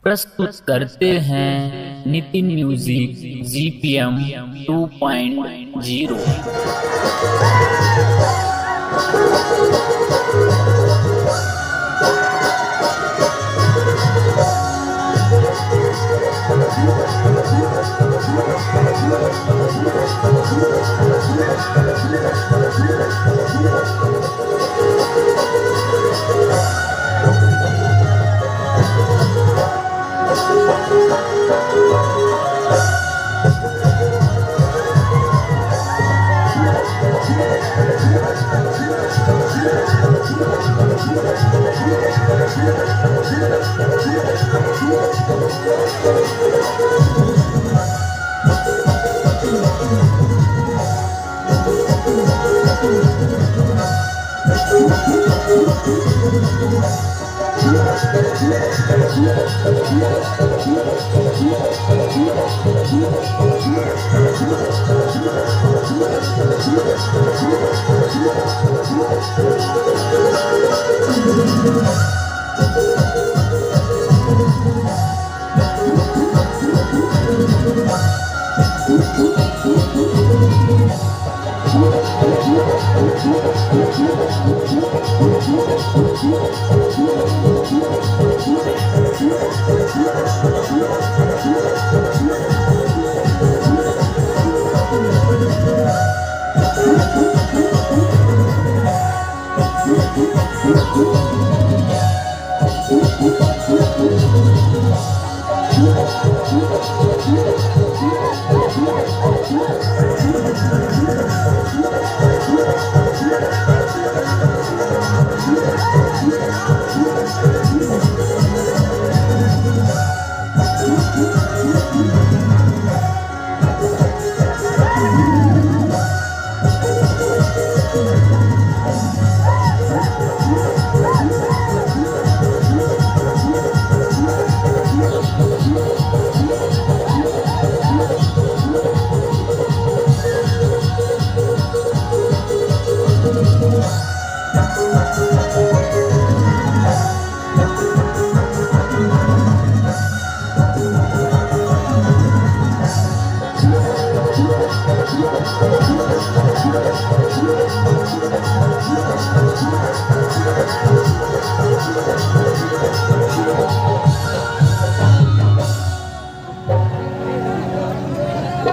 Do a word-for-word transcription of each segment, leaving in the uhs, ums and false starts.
प्रस्तुत करते हैं Nitin music GPM two point zero.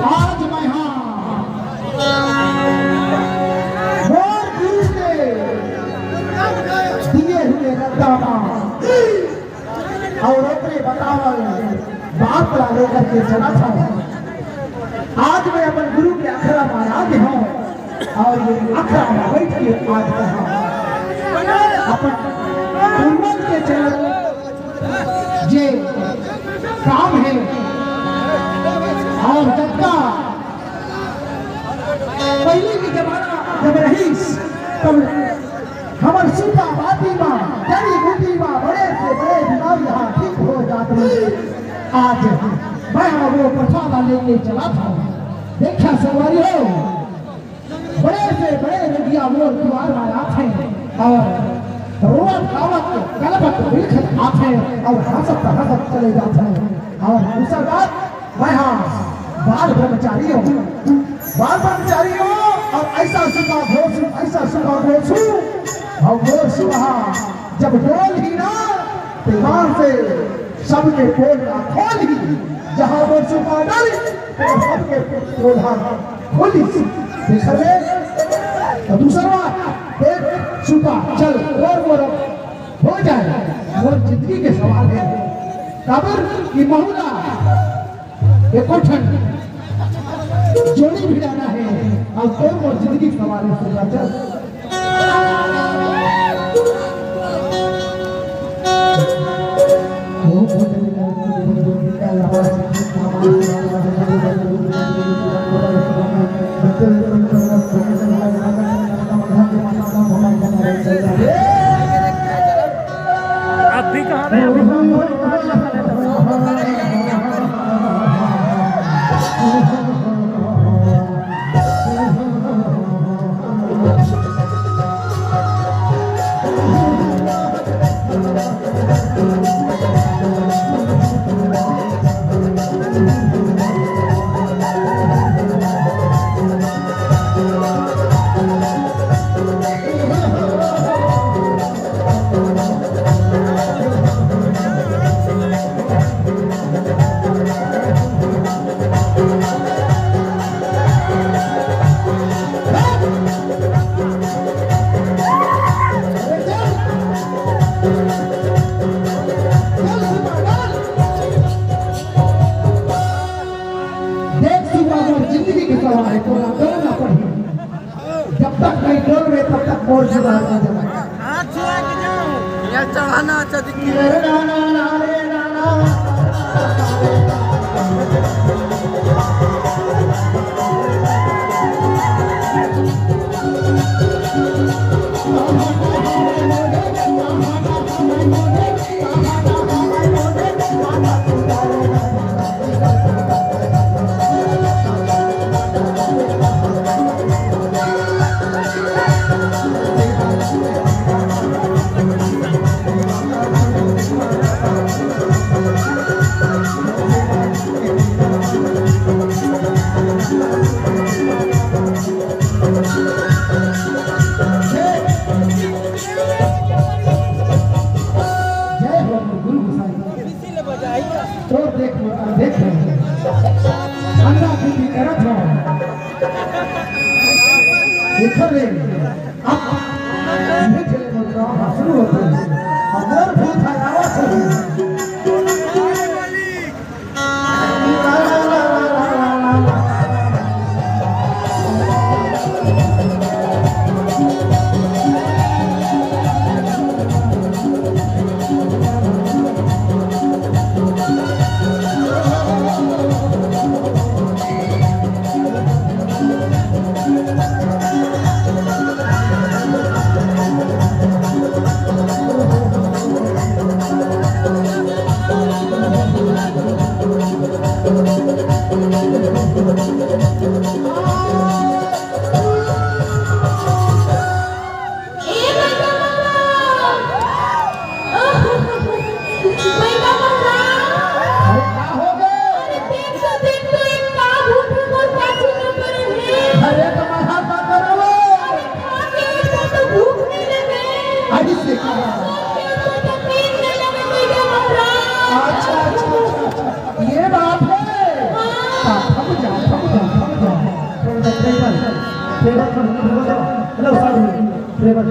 आज मैं हाँ मोर गुरु के दिए हुए रद्दा मा अउ ओकरे बतावल बात ला लेकर के चलत हौं। आज मैं अपन गुरु के अखड़ा मा आ गे हौं अउ ये अखड़ा मा बइठ के आज मैं हाँ अपन पूर्वज के चलत जे काम हे अउ जतका पहिली के जमाना जब रहिस, तब हमर सुपा बाती मा, जड़ी बूटी मा बड़े से बड़े बीमारी हा ठीक हो जात रहिस। आज मैं हा वो प्रथा ला लेके चलत हौं। देखा संगवारी हो, बड़े से बड़े रोगिया मोर दुआर मा आथे अउ रोवत गावत कलपत बिलखत आथे अउ हंसत हंसत चले जाथे। अउ दूसर बात, मैं हा बाल ब्रह्मचारी हौं, बाल ब्रह्मचारी हौं अउ अइसा सुपा घोसू, अइसा सुपा घोसू अउ मोर सुपा हा जब डोलही ना, त इहाँ से सबके पोल ला खोलही, जहाँ मोर सुपा डोलही, त सबके पोल ला खोलही। देखबे, त दूसर बात, देख सुपा, चल, तोर मोर हो जाए, मोर जिंदगी के सवाल हे। काबर कि महू ला एको ठन जोड़ी भिड़ाना हे, अउ तोर मोर जिंदगी के सवाल हे, सुपा, चल। आप भी कहाँ रहे? तक नहीं डोल रहे, तब तक मोर जुबान ना जमा। हाथ छुआ के जाओ। यहाँ चढ़ाना अच्छा दिखी। अरे ना, ना, ना, अरे ना, ना। जय हो गुरु गोसाई। तो देख, देख रहे हैं। अंधा खेती करत हो। देखो रे, अब ये चले तो काम शुरू होते हैं। अब और भूत है, आवाज होती है। अरे, का हो गे? अरे, देख तो, देख तो, एक का भूत ऊपर पाछू में पड़े हे। अरे, तो मैं हाथ का करवो। अरे, खा के ऊपर तो भूख नहीं लगे। अरे, से का? खा के ऊपर तो पेट नहीं लगे, कोई का महाराज। अच्छा, अच्छा, अच्छा, अच्छा। ये बात है। हाँ। हाँ, थम जा, थम जा, थम जा। थोड़ा सा टेबल, टेबल पर थोड़ा सा, हेलो, सॉरी, टेबल।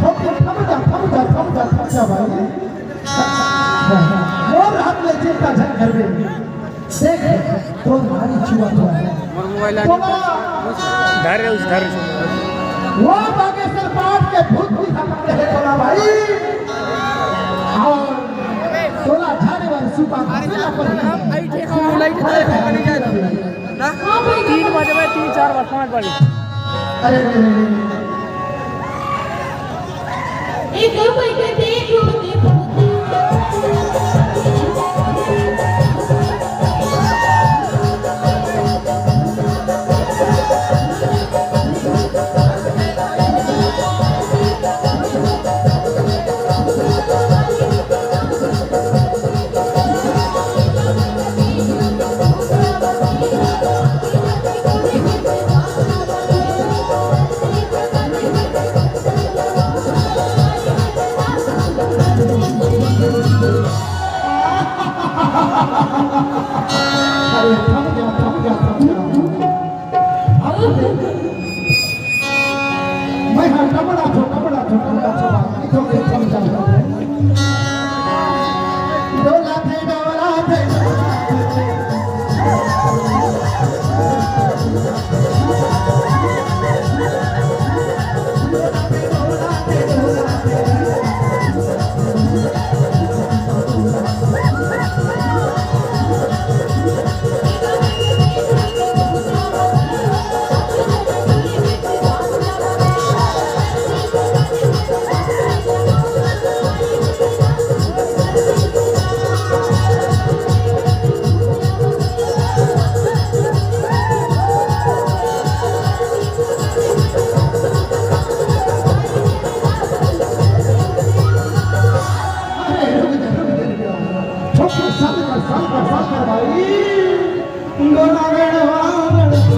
थम जा, थम जा, थम जा, थम जा, थम जा भाई। मोर हाथ ले चिंता झन करबे। देख, तोर नारी छुआ तो है। मोर मोबाइल आ तोला। धर रे, उस धर रे। वो बागेश्वर पाठ के भूत भी खत्म रहे तोला भाई। और तोला झारे वाले सुपा अरे, घासे ना पड़ी। हम आई थे, हम लाई थे, हम नहीं जाते। ना? तीन बजे में, तीन, चार बजे, पाँच बजे। अरे, अरे, अरे, अरे। एक दो कोई के देख लो, देख लो। अरे, थम जा, थम जा, थम जा। अब मैं हाँ, डबड़ा थो, डबड़ा थो, डबड़ा थो, इथो के थम जा। डोला थे, डबड़ा थे। अरे, रुक जा, रुक जा, रुक जा। ठोक के साथ कर, साथ कर, साथ कर भाई। गोला गड़वा, गड़वा।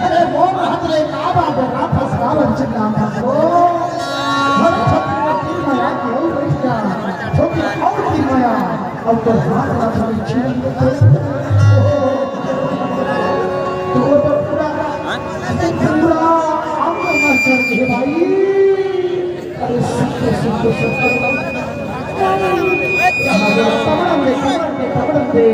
अरे मोर हाथ ले का बात है, ना फंसवा लो, चिल्ला फंसलो। हर छत में तीन मया के और बैठ जा, छोटी और तीन मया, अब तो हाथ ना थोड़ी छीन लेते। तो वो तो पूरा, पूरा अंग में चढ़ गए भाई। अरे सुन तो, सुन तो, सुन तो। कमर दे, कमर दे, कमर दे।